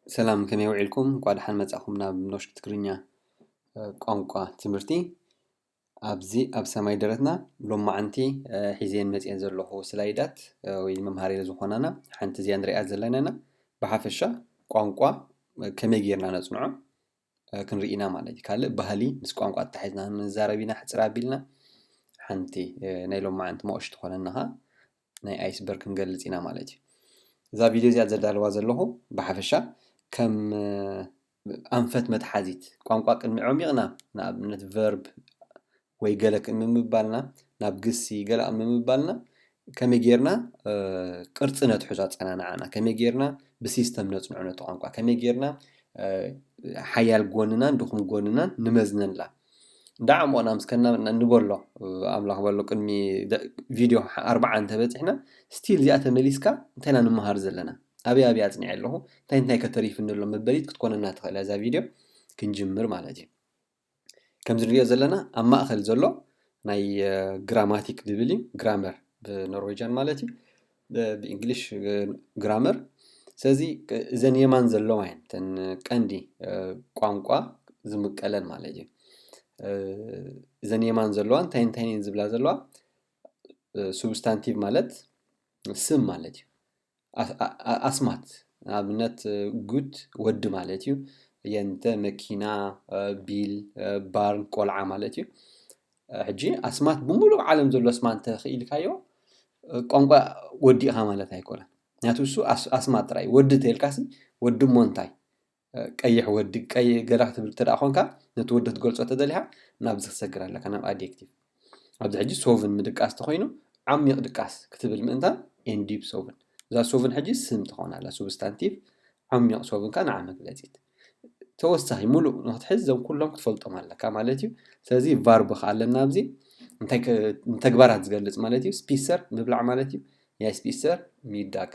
ሰላም፣ ከመይ ውዒልኩም? እንኳዕ ደሓን መጻኹም ናብ ኖሽ ትግርኛ፣ እ፣ ቋንቋ ትምህርቲ። ኣብዚ ኣብ ሰማይ ደረትና ሎማዓንቲ፣ እ፣ ሒዘን መጽኤ ዘለኹ ስላይዳት፣ እ፣ ወይ መምሃሪ ዝኾናና ሓንቲ እዚኣ ንሪኣ ዘለና ኢና። ብሓፈሻ ቋንቋ፣ እ፣ ከመይ ጌርና ነጽንዖ፣ እ፣ ክንርኢ ኢና ማለት እዩ። ካልእ ባህሊ ምስ ቋንቋ ኣተሓሒዝና ንዛረብ ኢና፣ ሕጽር ኣቢልና። ሓንቲ፣ እ፣ ናይ ሎማዓንቲ መኦሽ ትኾነና ኸኣ ናይ ኣይስበርግ ክንገልጽ ኢና ማለት እዩ። እዛ ቪድዮ እዚኣ ዘዳልዋ ዘለኹ ብሓፈሻ ከም፣ እ፣ ኣንፈት መትሓዚት ቋንቋ ቅድሚ ዐሚቕና፣ ንኣብነት ቨርብ ወይ ገለ ምምባልና፣ ናብ ግሲ ገለ ምምባልና፣ ከመይ ጌርና፣ እ፣ ቅርጺ ነትሕዞ ኣጸናንዓና፣ ከመይ ጌርና ብሲስተም ነጽንዖ ነቲ ቋንቋ፣ ከመይ ጌርና፣ እ፣ ሓያል ጎንናን ድኹም ጎንናን ንመዝነላ። እንዳ ዓሞቕና ምስ ከና ንበሎ፣ ኣምላኽ በሎ፣ ቅድሚ ደ-፣ ቪድዮ ኣርባዓ እንተበጺሕና፣ ስቲል እዚኣ ተመሊስካ እንታይ ኢና ንመሃር ዘለና? ኣበይ ኣበይ ኣጽኒዐ ኣለኹ? እንታይ እንታይ ከ ተሪፍኒ ኣሎ? መበሊት ክትኮነና ትኽእል እያ እዛ ቪድዮ። ክንጅምር ማለት እዩ። ከምዚ ንሪኦ ዘለና ኣብ ማእከል ዘሎ ናይ፣ እ፣ ግራማቲክ ድብል እዩ፣ ግራመር ብኖርዌጅያን ማለት እዩ፣ ብ-፣ ብእንግሊሽ፣ እ፣ ግራመር። ስለዚ፣ እ፣ እዘን የማን ዘለዋ እየን እተን ቀንዲ፣ እ፣ ቋንቋ ዝምቀለን ማለት እዩ። እ፣ እዘን የማን ዘለዋ እንታይ እንታይ እየን ዝብላ ዘለዋ? እ፣ ሱብስታንቲቭ ማለት ስም ማለት እዩ። ኣስ-፣ ኣ-፣ ኣ-፣ ኣስማት፣ ንኣብነት፣ እ፣ ጉድ ወዲ ማለት እዩ። የንተ መኪና፣ እ፣ ቢል፣ እ፣ ባርን ቆልዓ ማለት እዩ። እ፣ ሕጂ ኣስማት ብምሉእ ዓለም ዘሎ ኣስማት እንተኽኢልካዮ፣ እ፣ ቋንቋ ወዲእኻ ማለት ኣይኮነን። ምክንያቱ እሱ ኣስ-፣ ኣስማት ጥራይ። ወዲ ተልካሲ፣ ወዲ እሞ እንታይ? እ፣ ቀይሕ ወዲ፣ ቀይ-፣ ገለ ክትብል እንተ ደኣ ኾንካ፣ ነቲ ወዲ ክትገልጾ ተደሊኻ፣ ናብዚ ክትሰግር ኣለካ፣ ናብ ኣድየክቲቭ። ኣብዚ ሕጂ ሶቭን ምድቃስ ተኾይኑ፣ ዓሚቕ ድቃስ ክትብል ምእንታን፣ ኤን ዲፕ ሶቭን። እዛ ሶቭን ሕጂ ስም ትኾን ኣላ፣ ሱብስታንቲቭ፣ ዓሚቕ ሶቭን ከኣ ንዓ መግለጺት። ተወሳኺ፣ ሙሉእ ንክትሕዝ፣ እዞም ኩሎም ክትፈልጦም ኣለካ ማለት እዩ። ስለዚ ቫርብ ከኣ ኣለና ኣብዚ፣ እንታይ ከ-፣ ንተግባራት ዝገልጽ ማለት እዩ። ስፒሰር ምብላዕ ማለት እዩ። ያይ ስፒሰር ሚዳግ።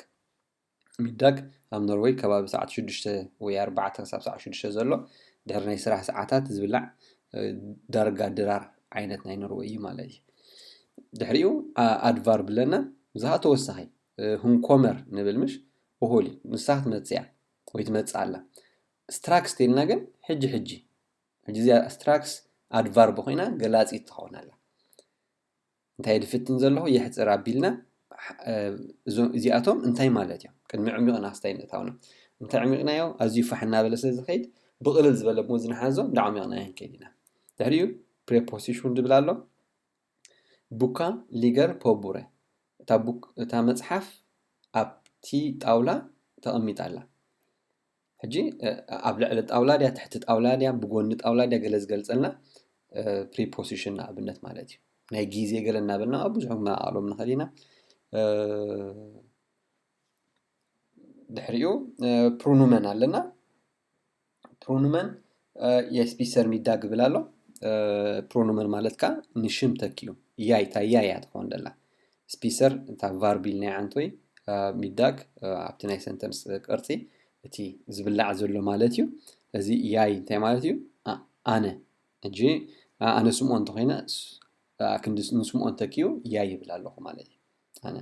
ሚዳግ ኣብ ኖርወይ ከባቢ ሰዓት ሽዱሽተ ወይ ኣርባዕተ ክሳብ ሰዓት ሽዱሽተ ዘሎ ድሕሪ ናይ ስራሕ ሰዓታት ዝብላዕ፣ እ፣ ዳርጋ ድራር ዓይነት ናይ ኖርወይ እዩ ማለት እዩ። ድሕሪኡ፣ ኣ-፣ ኣድቫርብ ኣለና። እዚ ኸኣ ተወሳኺ፣ እ፣ ህንኮመር ንብል ምሽ? እኹል እዩ። ንሳ ክትመጽእ እያ ወይ ትመጽእ ኣላ። ስትራክስ ተልና ግን ሕጂ ሕጂ። ሕጂ እዚኣ ስትራክስ ኣድቫርብ ኮይና ገላጺት ትኸውን ኣላ። እንታይ ድፍትን ዘለኹ? የሕጽር ኣቢልና፣ እ፣ እዞ-፣ እዚኣቶም እንታይ ማለት እዮም? ቅድሚ ዕሚቕና ክስታይ ንእታውና። እንታይ ዕሚቕናዮ? ኣዝዩ ፋሕ እናበለ ስለ ዝኸይድ፣ ብቕልል ዝበለ ሞዝ ንሓዞ፣ እንዳ ዕሚቕናዮ ክንከይድ ኢና። ድሕሪኡ ፕሬፖሲሽን ድብል ኣሎ። ቡካ ሊገር ፖቡረ። እታ ቡክ-፣ እታ መጽሓፍ ኣብቲ ጣውላ ተቐሚጣ ኣላ። ሕጂ፣ እ፣ ኣብ ልዕሊ ጣውላ ድያ፣ ትሕቲ ጣውላ ድያ፣ ብጎኒ ጣውላ ድያ፣ ገለ ዝገልጸልና፣ እ፣ ፕሪፖሲሽን ንኣብነት ማለት እዩ። ናይ ግዜ ገለ እናበልና ኣብ ብዙሕ ክመቓቐሎም ንኽእል ኢና። እ፣ ድሕሪኡ፣ እ፣ ፕሮኑመን ኣለና። ፕሮኑመን፣ እ፣ የስፒሰር ሚዳ ግብል ኣሎ። እ፣ ፕሮኑመን ማለት ከኣ ንሽም ተኪኡ። ያይ፣ እታ ያይ እያ ትኸውን ዘላ። ስፒሰር፣ እታ ቫርብ ኢልና ዓንት ወይ፣ እ፣ ሚዳግ፣ እ፣ ኣብቲ ናይ ሰንተንስ ቅርጺ እቲ ዝብላዕ ዘሎ ማለት እዩ። እዚ ያይ እንታይ ማለት እዩ? ኣ-፣ ኣነ። ሕጂ፣ ኣ-፣ ኣነ ስምኦን እንተኾይነ፣ ስ-፣ ኣ-፣ ክንዲ ስ-፣ ንስምኦን ተኪኡ ያይ ይብል ኣለኹ ማለት እዩ። ኣነ።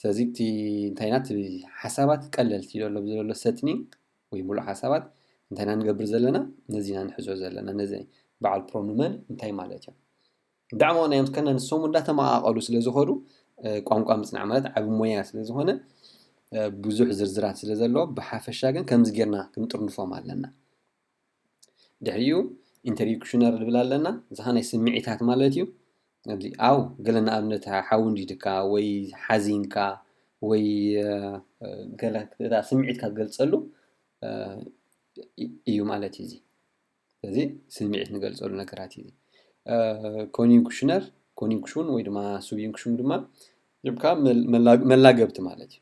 ስለዚ እቲ እንታይ ኢና፣ እቲ ሓሳባት ቀለልቲ ዘሎ፣ ዘሎ ሰትኒንግ ወይ ሙሉእ ሓሳባት እንታይ ኢና ንገብር ዘለና? ነዚ ኢና ንሕዞ ዘለና። ነዚ በዓል ፕሮኑመን እንታይ ማለት እዮም? እንዳዕመቑናዮም ከና ንሶም እንዳተመቓቐሉ ስለ ዝኸዱ፣ እ፣ ቋንቋ ምጽናዕ ማለት ዓቢ ሞያ ስለ ዝኾነ፣ እ፣ ብዙሕ ዝርዝራት ስለ ዘለዎ፣ ብሓፈሻ ግን ከምዚ ጌርና ክንጥርንፎም ኣለና። ድሕሪኡ ኢንተርዩክሽነር ዝብል ኣለና። እዚ ኸኣ ናይ ስምዒታት ማለት እዩ። ኣብዚ ኣው ገለ ንኣብነት ሓዊ እንዲድካ ወይ ሓዚንካ ወይ፣ እ፣ ገለ ስምዒትካ ትገልጸሉ፣ እ፣ እዩ ማለት እዩ እዚ። ስለዚ ስምዒት ንገልጸሉ ነገራት እዩ። እ፣ ኮንዩንክሽነር፣ ኮንዩንክሽን ወይ ድማ ሱብዩንክሽን ድማ ጀብካ መል-፣ መላ-፣ መላገብቲ ማለት እዩ።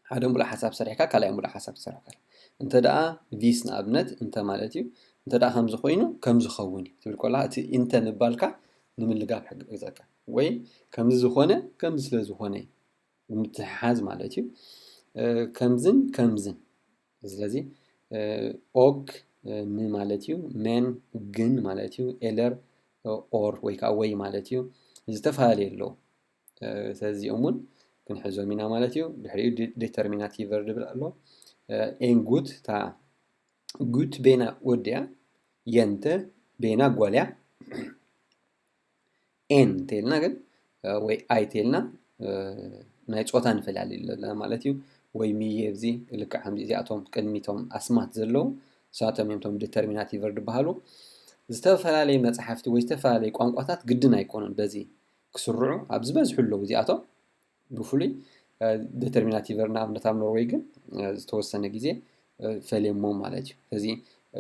ሓደ ሙሉእ ሓሳብ ሰሪሕካ፣ ካልኣይ ሙሉእ ሓሳብ ትሰርሕ ከላ። እንተ ደኣ ቪስ ንኣብነት እንተ ማለት እዩ። እንተ ደኣ ከምዚ ኮይኑ፣ ከምዚ ኸውን እዩ ትብል ከላ፣ እቲ እንተ ምባልካ ንምልጋብ ይሕግዘካ። ወይ ከምዚ ዝኾነ፣ ከምዚ ስለ ዝኾነ እዩ። ብምትሕሓዝ ማለት እዩ። እ፣ ከምዝን ከምዝን። ስለዚ፣ እ፣ ኦግ፣ እ፣ ን ማለት እዩ። ሜን ግን ማለት እዩ። ኤለር፣ እ፣ ኦር ወይ ከዓ ወይ ማለት እዩ። ዝተፈላለዩ ኣለዉ። እ፣ ስለዚ እዚኦም እውን ክንሕዞም ኢና ማለት እዩ። ድሕሪኡ ዲ-፣ ዴተርሚናቲቭ ቨርብ ኣሎ። En gut እታ gut ቤና ወድያ፣ የንተ ቤና ጓልያ። ኤን እንተልና ግን ወይ ኣይ እንተልና ናይ ጾታ ንፈላለ ኣለና ማለት እዩ። ወይ ሚየ ኣብዚ ልክዕ ከምዚ እዚኣቶም ቅድሚቶም ኣስማት ዘለዉ ንሳቶም እዮም እቶም ዲተርሚናቲቨር ዝበሃሉ። ዝተፈላለዩ መፅሓፍቲ ወይ ዝተፈላለዩ ቋንቋታት ግድን ኣይኮኑን በዚ ክስርዑ ኣብ ዝበዝሑ ኣለዉ እዚኣቶም። ብፍሉይ ዲተርሚናቲቨር ንኣብነት ኣብ ኖርወይ ግን ዝተወሰነ ግዜ ፈልየሞ ማለት እዩ። እዚ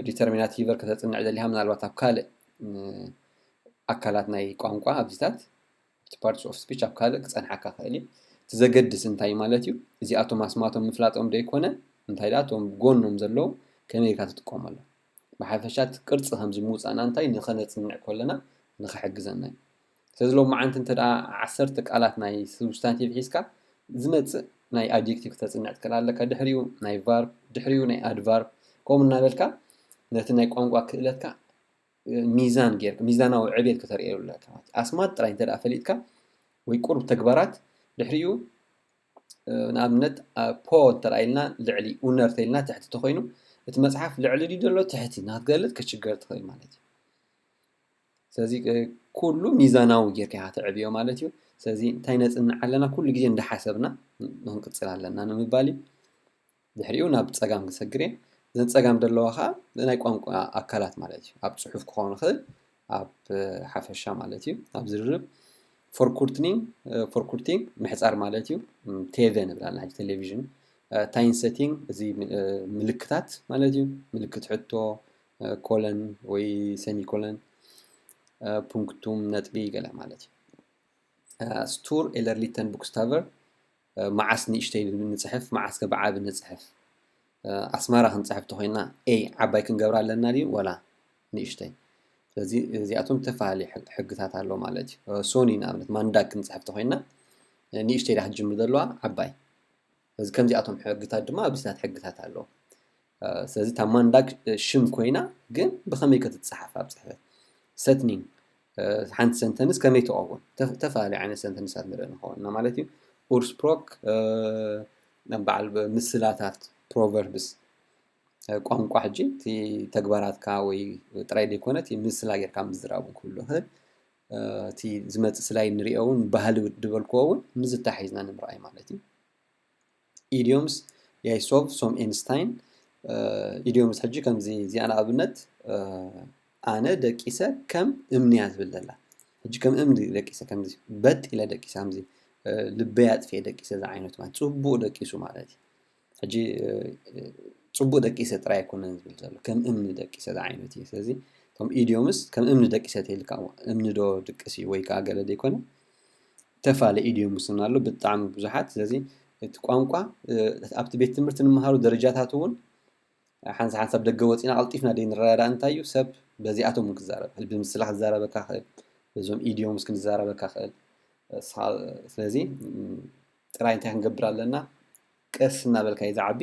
ዲተርሚናቲቨር ከተፅንዕ ደሊኻ ምናልባት ኣብ ካልእ ኣካላት ናይ ቋንቋ ኣብዚታት እቲ ፓርትስ ኦፍ ስፒች ኣብ ካልእ ክፀንሓካ ክእል እዩ። እቲ ዘገድስ እንታይ ማለት እዩ? እዚኣቶም ኣስማቶም ምፍላጦም ዶ ይኮነ እንታይ ደኣ እቶም ጎኖም ዘለዉ ከመይ ኢልካ ትጥቀመሎም? ብሓፈሻ እቲ ቅርፂ ከምዚ ምውፃእና እንታይ ንኸነፅንዕ ከለና ንኽሕግዘና እዩ። ስለዚ ሎማዓንቲ እንተ ደኣ ዓሰርተ ቃላት ናይ ስብስታንቲቭ ሒዝካ ዝመፅእ ናይ ኣድጀክቲቭ ክተፅንዕ ትክእል ኣለካ። ድሕሪኡ ናይ ቫርብ፣ ድሕሪኡ ናይ ኣድቫርብ ከምኡ እናበልካ ነቲ ናይ ቋንቋ ክእለትካ ሚዛን ጌርካ ሚዛናዊ ዕቤት ከተርእየሉ ኣለካ ማለት እዩ። ኣስማት ጥራይ እንተ ደኣ ፈሊጥካ ወይ ቁሩብ ተግባራት ድሕሪኡ ንኣብነት ፖ እንተ ኢልና ልዕሊ፣ ኡነር እንተ ኢልና ትሕቲ ተኮይኑ እቲ መፅሓፍ ልዕሊ ድዩ ዘሎ ትሕቲ ንክትገልፅ ክትሽገር ትኽእል ማለት እዩ። ስለዚ ኩሉ ሚዛናዊ ጌርካ ኢኻ ተዕብዮ ማለት እዩ። ስለዚ እንታይ ነፅንዕ ኣለና ኩሉ ግዜ እንዳሓሰብና ንክንቅፅል ኣለና ንምባል እዩ። ድሕሪኡ ናብ ፀጋም ክሰግር እየ። እዘን ፀጋም ዘለዋ ከዓ ናይ ቋንቋ ኣካላት ማለት እዩ። ኣብ ፅሑፍ ክኸውን ይኽእል ኣብ ሓፈሻ ማለት እዩ። ኣብ ዝርርብ ፎርኩርትኒንግ ፎርኩርቲንግ ምሕፃር ማለት እዩ። ቴቨ ንብል ኣለና ቴሌቪዥን። ታይንሰቲንግ እዚ ምልክታት ማለት እዩ። ምልክት ሕቶ ኮለን ወይ ሰሚኮለን ፑንክቱም ነጥቢ ገለ ማለት እዩ። ስቱር ኤለር ሊተን ቡክስታቨር መዓስ ንእሽተይ ንፅሕፍ መዓስ ከ ብዓቢ ንፅሕፍ። ኣስማራ ክንፅሕፍ ተኮይና ኤ ዓባይ ክንገብራ ኣለና ድዩ ዋላ ንእሽተይ? ስለዚ እዚኣቶም ዝተፈላለዩ ሕግታት ኣሎ ማለት እዩ። ሶኒ ንኣብነት ማንዳግ ክንፅሕፍ ተኮይና ንእሽተይ ዳ ክትጅምር ዘለዋ ዓባይ። ስለዚ ከምዚኣቶም ሕግታት ድማ ኣብዚታት ሕግታት ኣለዉ። ስለዚ እታ ማንዳግ ሽም ኮይና ግን ብኸመይ ክትፀሓፍ ኣብ ፅሕፈት ሰትኒንግ ሓንቲ ሰንተንስ ከመይ ትኸውን? ዝተፈላለዩ ዓይነት ሰንተንሳት ንርኢ ንኸውን ኢና ማለት እዩ። ኡርስፕሮክ በዓል ምስላታት ፕሮቨርብስ ቋንቋ ሕጂ እቲ ተግባራትካ ወይ ጥራይ ዘይኮነ እቲ ምስላ ጌርካ ምዝራብ እውን ክህሉ ይኽእል። እቲ ዝመፅእ ስላይ ንሪኦ እውን ባህሊ ዝበልክዎ እውን ንዝተሓሒዝና ንምርኣይ ማለት እዩ። ኢዲዮምስ ያይሶቭ ሶም ኤንስታይን ኢዲዮምስ ሕጂ ከምዚ እዚኣ ንኣብነት ኣነ ደቂሰ ከም እምኒ እያ ዝብል ዘላ። ሕጂ ከም እምኒ ደቂሰ ከምዚ በጥ ኢለ ደቂሰ ከምዚ ልበይ ኣጥፊኤ ደቂሰ ዝዓይነቱ ማለት ፅቡቕ ደቂሱ ማለት እዩ። ሕጂ ፅቡቕ ደቂሰ ጥራይ ኣይኮነን ዝብል ዘሎ ከም እምኒ ደቂሰ ዝዓይነቱ እዩ። ስለዚ እቶም ኢዲዮምስ ከም እምኒ ደቂሰ ተይልካ እምኒ ዶ ድቅስ እዩ ወይ ከዓ ገለ ዘይኮነ ተፋለ ኢዲዮምስ እውን ኣሎ ብጣዕሚ ብዙሓት። ስለዚ እቲ ቋንቋ ኣብቲ ቤት ትምህርቲ ንምሃሩ ደረጃታት እውን ሓንሳ ሓንሳብ ደገ ወፂና ቀልጢፍና ደይ ንረዳዳእ እንታይ እዩ ሰብ በዚኣቶም እውን ክዛረብ ክእል ብምስላ ክዛረበካ ክእል በዞም ኢዲዮምስ ክንዛረበካ ክእል። ስለዚ ጥራይ እንታይ ክንገብር ኣለና ቀስ እናበልካ እዩ ዝዓቢ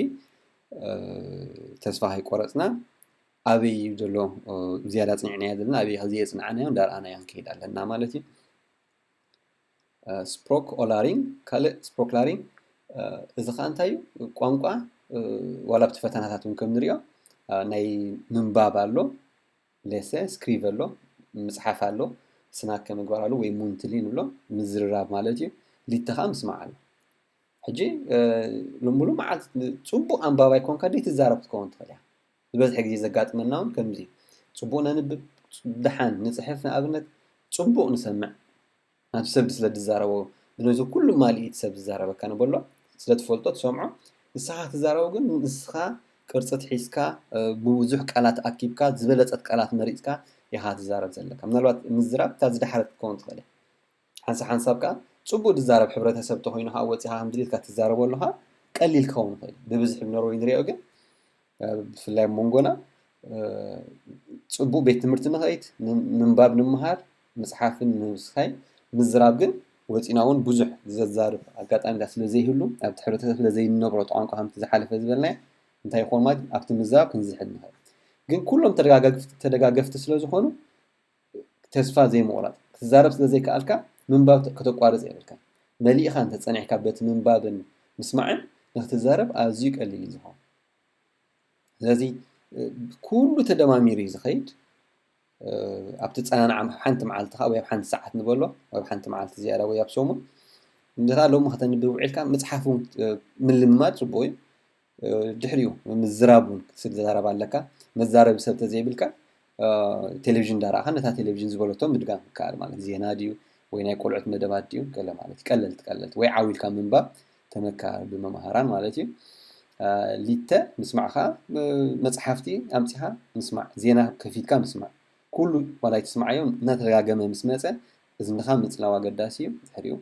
ተስፋ ከይቆረፅና ኣበይ እዩ ዘሎ ዝያዳ ፅኒዕናዮ ዘለና ኣበይ ከዚ የፅንዓናዮ እንዳርኣናዮ ክንከይድ ኣለና ማለት እዩ። ስፕሮክ ኦላሪንግ ካልእ ስፕሮክ ላሪንግ እዚ ከዓ እንታይ እዩ ቋንቋ ዋላ ኣብቲ ፈተናታት እውን ከም ንሪኦ ናይ ምንባብ ኣሎ ሌሰ ስክሪቭ ኣሎ ምፅሓፍ ኣሎ ስናከ ምግባር ኣሎ ወይ ሙንትሊ ንብሎ ምዝርራብ ማለት እዩ። ሊተ ከዓ ምስማዕ ኣሎ። ሕጂ ልሙሉ መዓልቲ ፅቡቅ ኣንባባይ ኮንካ ደይ ትዛረብ ክትከውን ትኽእል እያ። ዝበዝሐ ግዜ ዘጋጥመና እውን ከምዚ እዩ። ፅቡቅ ነንብብ፣ ደሓን ንፅሕፍ ንኣብነት ፅቡቅ ንሰምዕ ናቱ ሰብ ስለ ዝዛረቦ ነዚ ኩሉ ማልኢት ሰብ ዝዛረበካ ንበሎ ስለ ትፈልጦ ትሰምዖ ንስኻ ትዛረቦ ግን ንስኻ ቅርፂ ትሒዝካ ብብዙሕ ቃላት ኣኪብካ ዝበለፀት ቃላት መሪፅካ ኢኻ ትዛረብ ዘለካ ምናልባት ምዝራብ እታ ዝዳሓረት ክትከውን ትኽእል እያ ሓንሳብ ሓንሳብ ከዓ ፅቡቅ ዝዛረብ ሕብረተሰብ ተኮይኑ ከዓ ወፂኻ ከም ድሌትካ ትዛረቦ ኣለካ ቀሊል ክኸውን ይኽእል ብብዝሒ ብኖርወይ ንሪኦ ግን ብፍላይ ኣብ መንጎና ፅቡቅ ቤት ትምህርቲ ንኸይድ ምንባብ ንምሃር ምፅሓፍን ምስኻይ ምዝራብ ግን ወፂና እውን ብዙሕ ዘዛርብ ኣጋጣሚታት ስለ ዘይህሉ ኣብቲ ሕብረተሰብ ስለ ዘይንነብሮ ቋንቋ ከምቲ ዝሓለፈ ዝበልናዮ እንታይ ይኾን ማለት ኣብቲ ምዝራብ ክንዝሕል ንኽእል ግን ኩሎም ተደጋገፍቲ ስለ ዝኾኑ ተስፋ ዘይምቑራፅ ክትዛረብ ስለ ዘይከኣልካ ምንባብ ከተቋርፅ የብልካ መሊእኻ እንተፀኒሕካ በቲ ምንባብን ምስማዕን ንክትዛረብ ኣዝዩ ቀሊል እዩ ዝኾን ስለዚ ኩሉ ተደማሚሩ እዩ ዝኸይድ። ኣብቲ ጸናንዓ ሓንቲ መዓልቲ ወይ ኣብ ሓንቲ ሰዓት ንበሎ፣ ኣብ ሓንቲ መዓልቲ ዝያዳ ወይ ኣብ ሰሙን እንድኻ ሎሚ ከተንብብ ውዒልካ፣ መጽሓፍ እውን ምልምማድ ጽቡቕ እዩ። ድሕሪኡ ምዝራብ እውን ክትዘራረብ ኣለካ። መዛረቢ ሰብ ተዘይብልካ ቴሌቪዥን እንዳረኣኻ ነታ ቴሌቪዥን ዝበለቶ ምድጋም ይከኣል ማለት ዜና ድዩ ወይ ናይ ቆልዑት መደባት ድዩ ገለ ማለት ቀለልቲ ቀለልቲ ወይ ዓው ኢልካ ምንባብ ተመካሪ ብመምሃራን ማለት እዩ። ሊተ ምስማዕኻ መፅሓፍቲ ኣምፂኻ ምስማዕ፣ ዜና ከፊትካ ምስማዕ፣ ኩሉ ዋላ ኣይትስምዓዮ እናተደጋገመ ምስ መፀ እዝንኻ ምፅላው ኣገዳሲ እዩ። ድሕሪኡ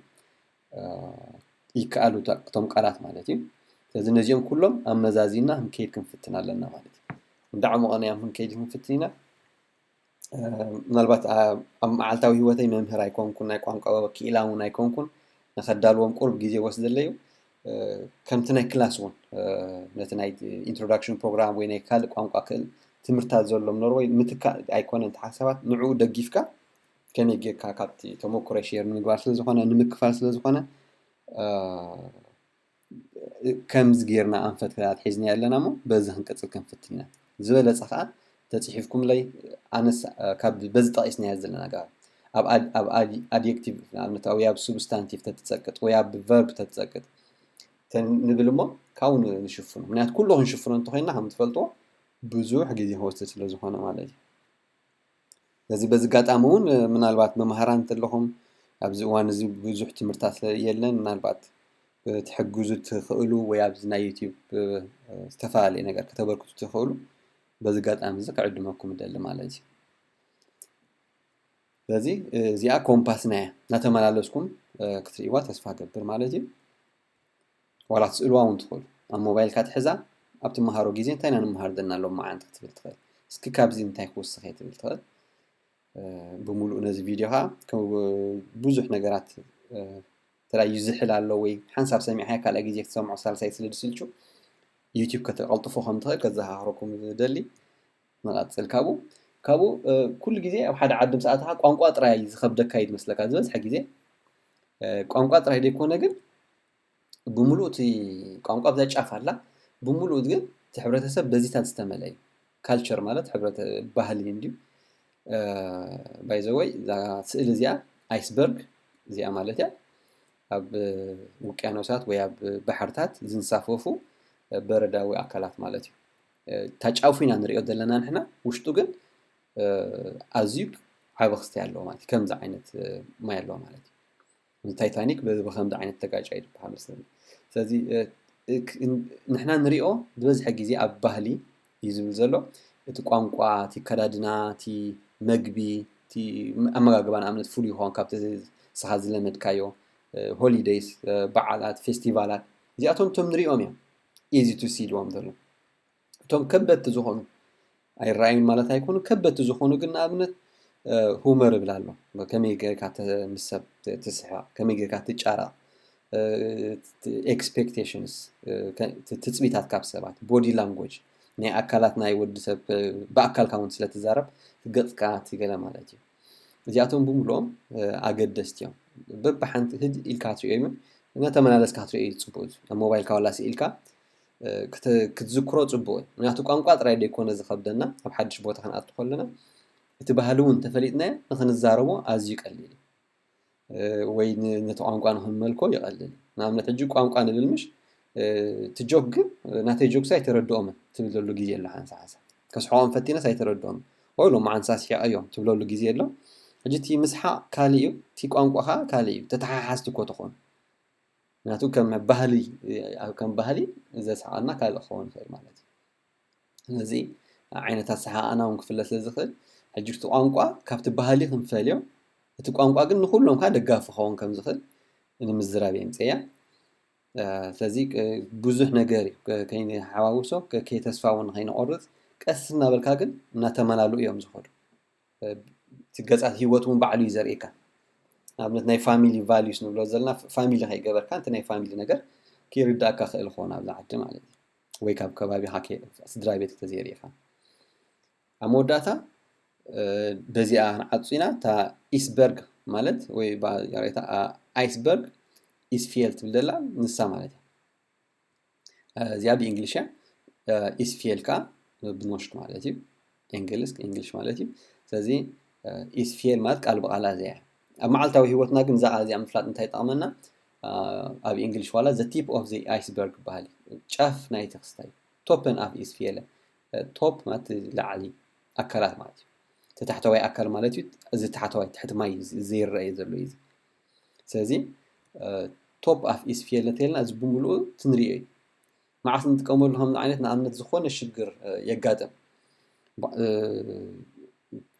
ይከኣሉ እቶም ቃላት ማለት እዩ። ስለዚ ነዚኦም ኩሎም ኣመዛዚና ክንከይድ ክንፍትን ኣለና ማለት እዩ። እንዳዕሞቐናዮም ክንከይድ ክንፍትን ኢና። ምናልባት ኣብ መዓልታዊ ህይወተይ መምህር ኣይኮንኩን፣ ናይ ቋንቋ ክኢላ እውን ኣይኮንኩን። ንኸዳልዎም ቁሩብ ግዜ ወስደለዩ። ከምቲ ናይ ክላስ እውን ነቲ ናይ ኢንትሮዳክሽን ፕሮግራም ወይ ናይ ካልእ ቋንቋ ክእል ትምህርታት ዘሎ ምኖር ወይ ምትካእ ኣይኮነን። እቲ ሓሳባት ንዕኡ ደጊፍካ ከመይ ጌርካ ካብቲ ተመክሮ ሼር ንምግባር ስለ ዝኾነ ንምክፋል ስለ ዝኾነ ከምዚ ጌርና ኣንፈት ኣትሒዝና ኣለና እሞ በዚ ክንቅጽል ክንፍትን ኢና። ዝበለጸ ከዓ ተጽሒፍኩምለይ ኣነስ ካብ በዚ ጠቒስናዮ ዘለና ኣገባብ ኣብ ኣድየክቲቭ ንኣብነት ወይ ኣብ ሱብስታንቲቭ ተትጸቅጥ ወይ ኣብ ቨርብ ተትጸቅጥ ንብል እሞ ካብኡ ንሽፍኖ። ምክንያቱ ኩሉ ክንሽፍኖ እንተኮይንና ከም ትፈልጥዎ ብዙሕ ግዜ ክወስድ ስለ ዝኾነ ማለት እዩ። ስለዚ በዚ ኣጋጣሚ እውን ምናልባት መምሃራን እንተለኹም ኣብዚ እዋን እዚ ብዙሕ ትምህርታት ስለ የለን ምናልባት ክትሕግዙ ትኽእሉ ወይ ኣብዚ ናይ ዩቲዩብ ዝተፈላለየ ነገር ከተበርክቱ ትኽእሉ በዚ ኣጋጣሚ እዚ ክዕድመኩም እደሊ ማለት እዩ። ስለዚ እዚኣ ኮምፓስና እያ እናተመላለስኩም ክትርእይዋ ተስፋ ገብር ማለት እዩ። ዋላ ትስእልዋ እውን ትኽእሉ ኣብ ሞባይልካ ትሕዛ ኣብ ትመሃሮ ግዜ እንታይ ኢና ንምሃር ዘለና ሎም መዓንቲ ክትብል ትኽእል። እስኪ ካብዚ እንታይ ክውስኽ እየ ትብል ትኽእል። ብምሉእ ነዚ ቪድዮ ከዓ ብዙሕ ነገራት ተለዩ ዝሕል ኣሎ ወይ ሓንሳብ ሰሚዕካ ካልኣይ ግዜ ክትሰምዖ ሳልሳይ ስለ ድስልቹ ዩቲዩብ ከተቀልጥፎ ከም ትኽእል ከዘኻኽረኩም ዝደሊ። ንቐጽል ካብኡ ካብኡ ኩሉ ግዜ ኣብ ሓደ ዓዲ ምስ ኣተኻ ቋንቋ ጥራይ ዝኸብደካ እዩ ዝመስለካ ዝበዝሐ ግዜ። ቋንቋ ጥራይ ዘይኮነ ግን ብምሉእ እቲ ቋንቋ ኣብዛ ጫፍ ኣላ። ብምሉእ ግን እቲ ሕብረተሰብ በዚታት ዝተመለ እዩ። ካልቸር ማለት ሕብረተ ባህሊ እንድዩ። ባይዘወይ እዛ ስእሊ እዚኣ ኣይስበርግ እዚኣ ማለት እያ ኣብ ውቅያኖሳት ወይ ኣብ ባሕርታት ዝንሳፈፉ በረዳዊ ኣካላት ማለት እዩ። እታ ጫፉ ኢና ንሪኦ ዘለና ንሕና፣ ውሽጡ ግን ኣዝዩ ዓቢ ክስታይ ኣለዎ ማለት እዩ። ከምዚ ዓይነት ማይ ኣለዎ ማለት እዩ። ታይታኒክ ብከምዚ ዓይነት ተጋጫ እዩ ዝበሃል መሰለኒ። ስለዚ ንሕና ንሪኦ ዝበዝሐ ግዜ ኣብ ባህሊ እዩ ዝብል ዘሎ። እቲ ቋንቋ፣ እቲ ኣከዳድና፣ እቲ መግቢ፣ እቲ ኣመጋግባ ንኣብነት ፍሉይ ይኸውን ካብቲ ስኻ ዝለመድካዮ። ሆሊደይስ፣ በዓላት፣ ፌስቲቫላት እዚኣቶም እቶም ንሪኦም እዮም ኢዚ ቱ ሲ ድዎም ዘሎ። እቶም ከበድቲ ዝኾኑ ኣይረኣዩን ማለት ኣይኮኑ። ከበድቲ ዝኾኑ ግን ንኣብነት ሁመር እብል ኣሎ። ከመይ ጌርካ ምስ ሰብ ትስሕቕ፣ ከመይ ጌርካ ትጫረቕ፣ ኤክስፔክቴሽንስ ትፅቢታት ካብ ሰባት፣ ቦዲ ላንጎጅ ናይ ኣካላት ናይ ወዲ ሰብ ብኣካልካ እውን ስለትዛረብ ገፅካ ትገለ ማለት እዩ። እዚኣቶም ብምሉኦም ኣገደስቲ እዮም። በብሓንቲ ህድ ኢልካ ትሪኦ እዩ እናተመላለስካ ክትሪኦ እዩ ፅቡቅ። ኣብ ሞባይልካ ዋላ ስኢልካ ክትዝክሮ ፅቡቅ እዩ። ምክንያቱ ቋንቋ ጥራይ ዘይኮነ ዝኸብደና ኣብ ሓድሽ ቦታ ክንኣቱ ከለና እቲ ባህሊ እውን ተፈሊጥናዮ ንክንዛረቦ ኣዝዩ ቀሊል እዩ። ወይ ነቲ ቋንቋ ንክንመልኮ ይቐልል እዩ። ንኣብነት ሕጂ ቋንቋ ንብል ምሽ እቲ ጆክ ግን ናተይ ጆክስ ኣይተረድኦምን ትብለሉ ግዜ ኣሎ። ሓንሳ ሓንሳ ከስሕቖም ፈቲነስ ኣይተረድኦምን ወይ ሎም ሓንሳ ስሒቐዮም ትብለሉ ግዜ ኣሎ። ሕጂ እቲ ምስሓቕ ካልእ እዩ፣ እቲ ቋንቋ ከዓ ካልእ እዩ። ተተሓሓዝቲ እኮ ትኾኑ። ምክንያቱ ከም ባህሊ ከም ባህሊ ዘስሓቐና ካልእ ክኸውን ይኽእል ማለት እዩ። ስለዚ ዓይነት ኣሰሓቓና እውን ክፍለ ስለ ዝኽእል ሕጂ እቲ ቋንቋ ካብቲ ባህሊ ክንፈልዮ፣ እቲ ቋንቋ ግን ንኩሎም ከዓ ደጋፊ ክኸውን ከም ዝኽእል ንምዝራብ እየ ምፅያ። ስለዚ ብዙሕ ነገር እዩ ከይንሓዋውሶ፣ ከይተስፋ እውን ከይንቆርፅ ቀስ እናበልካ ግን እናተመላልኡ እዮም ዝኸዱ። እቲ ገፃት ህይወት እውን ባዕሉ እዩ ዘርእየካ። ንኣብነት ናይ ፋሚሊ ቫልዩስ ንብሎ ዘለና ፋሚሊ ከይገበርካ እቲ ናይ ፋሚሊ ነገር ከይርዳእካ ክእል ክኾን ኣብዚ ዓዲ ማለት እዩ። ወይ ካብ ከባቢኻ ስድራ ቤት ተዘይርኢኻ ኣብ መወዳእታ በዚኣ ንዓጹ ኢና። እታ ኢስበርግ ማለት ወይ ሬታ ኣይስበርግ ኢስፊየል ትብል ዘላ ንሳ ማለት እያ። እዚኣ ብእንግሊሽ እያ። ኢስፊየል ከዓ ብኖሽክ ማለት እዩ። እንግሊሽ እንግሊሽ ማለት እዩ። ስለዚ ኢስፌል ማለት ቃል ብቓላ እዚኣ እያ። ኣብ መዓልታዊ ህይወትና ግን እዛ ቃል እዚኣ ምፍላጥ እንታይ ይጠቕመና? ኣብ እንግሊሽ ዋላ the tip of the iceberg ይበሃል እዩ። ጫፍ ናይቲ ክስታይ ቶፐን ኣፍ ኢስፌለ። ቶፕ ማለት ላዕሊ ኣካላት ማለት እዩ። እቲ ታሕተዋይ ኣካል ማለት እዩ። እዚ ታሕተዋይ ትሕቲ ማይ ዘይረአ ዘሎ እዩ። ስለዚ ቶፕ ኣፍ ኢስፌለ እንተልና እዚ ብምሉኡ ትንሪኦ እዩ። መዓስ ንጥቀመሉ ከምዚ ዓይነት ንኣብነት ዝኾነ ሽግር የጋጥም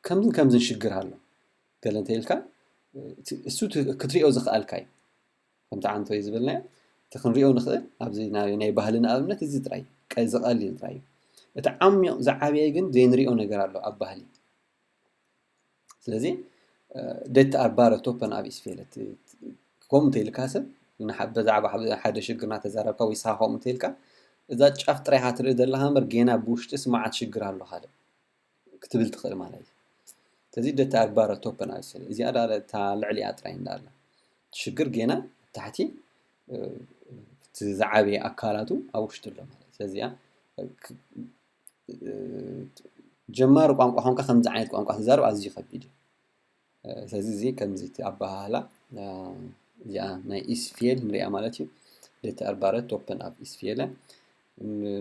ከምዝን ከምዝን ሽግር ኣሎ ገለ እንተ ኢልካ እሱ ክትሪኦ ዝኽኣልካ እዩ። ከምቲ ዓንቶ እዩ ዝበልናዮ እቲ ክንሪኦ ንኽእል ኣብዚ ናይ ባህሊ ንኣብነት እዚ ጥራይ ዝቐልል ጥራይ እዩ። እቲ ዓሚቕ ዝዓበየ ግን ዘይንሪኦ ነገር ኣሎ ኣብ ባህሊ። ስለዚ ደት ኣርባረ ቶፐን ኣብ ኢስፌለት ከምኡ እንተ ኢልካ ሰብ ብዛዕባ ሓደ ሽግር እናተዛረብካ ወይ ስኻ ከምኡ እንተ ኢልካ እዛ ጫፍ ጥራይ ኢኻ ትርኢ ዘለኻ እምበር ጌና ብውሽጢ ስማዓት ሽግር ኣሎ ካልእ ክትብል ትኽእል ማለት እዩ። ስለዚ ደት ኣርባረ ቶፐን ኣብ ኢስፌለት እዚኣ እታ ልዕሊኣ ጥራይ እንዳኣላ ሽግር ጌና ታሕቲ ዝዓበየ ኣካላቱ ኣብ ውሽጢ ኣሎ ማለት ስለዚ ጀማሪ ቋንቋ ኮንካ ከምዚ ዓይነት ቋንቋ ትዛረብ ኣዝዩ ከቢድ እዩ። ስለዚ እዚ ከምዚ እቲ ኣበሃህላ እዚኣ ናይ ኢስፌል ንሪኣ ማለት እዩ። ደቲ ኣርባረ ቶፐን ኣብ ኢስፌለ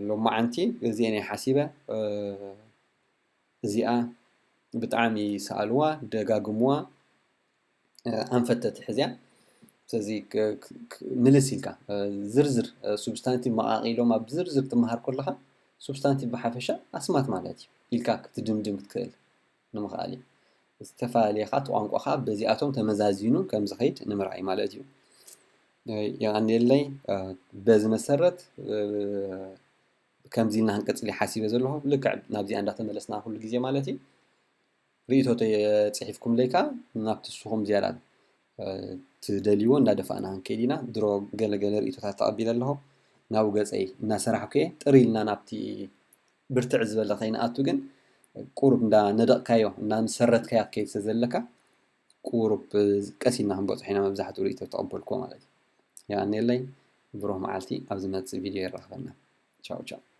ሎማዓንቲ እዚአ ናይ ሓሲበ እዚኣ ብጣዕሚ ይሰኣልዋ ደጋግምዋ ኣንፈተቲ ሕዝያ ስለዚ ምልስ ኢልካ ዝርዝር ሱብስታንቲቭ መቃቂሎም ኣብ ዝርዝር ትመሃር ከለካ ሱብስታንቲቭ ብሓፈሻ ኣስማት ማለት እዩ ኢልካ ክትድምድም ክትክእል ንምኽኣል እዩ። ዝተፈላለየ ከዓ እቲ ቋንቋ ከዓ በዚኣቶም ተመዛዚኑ ከም ዝኸይድ ንምርኣይ ማለት እዩ። የቐንየለይ። በዚ መሰረት ከምዚ ኢልና ክንቅፅል ሓሲበ ዘለኹ ልክዕ ናብዚኣ እንዳተመለስና ኩሉ ግዜ ማለት እዩ። ርእቶ ተፅሒፍኩም ለይካ ናብቲ ንስኹም ዝያዳ ትደልይዎ እንዳደፋእና ክንከይድ ኢና። ድሮ ገለ ገለ ርእቶታት ተቐቢለ ኣለኹ። ናብኡ ገፀይ እናሰራሕኩ እየ። ጥር ኢልና ናብቲ ብርትዕ ዝበለ ከይንኣቱ ግን ቁሩብ እንዳነደቕካዮ እናመሰረትካዮ ክትከይድ ስለ ዘለካ ቁሩብ ቀስ ኢልና ክንበፅሖ ኢና መብዛሕትኡ ርእቶ ተቐበልኩዎ ማለት እዩ። የቐንየለይ። ብሩህ መዓልቲ። ኣብ ዝመፅእ ቪድዮ የራኽበና። ቻው ቻው።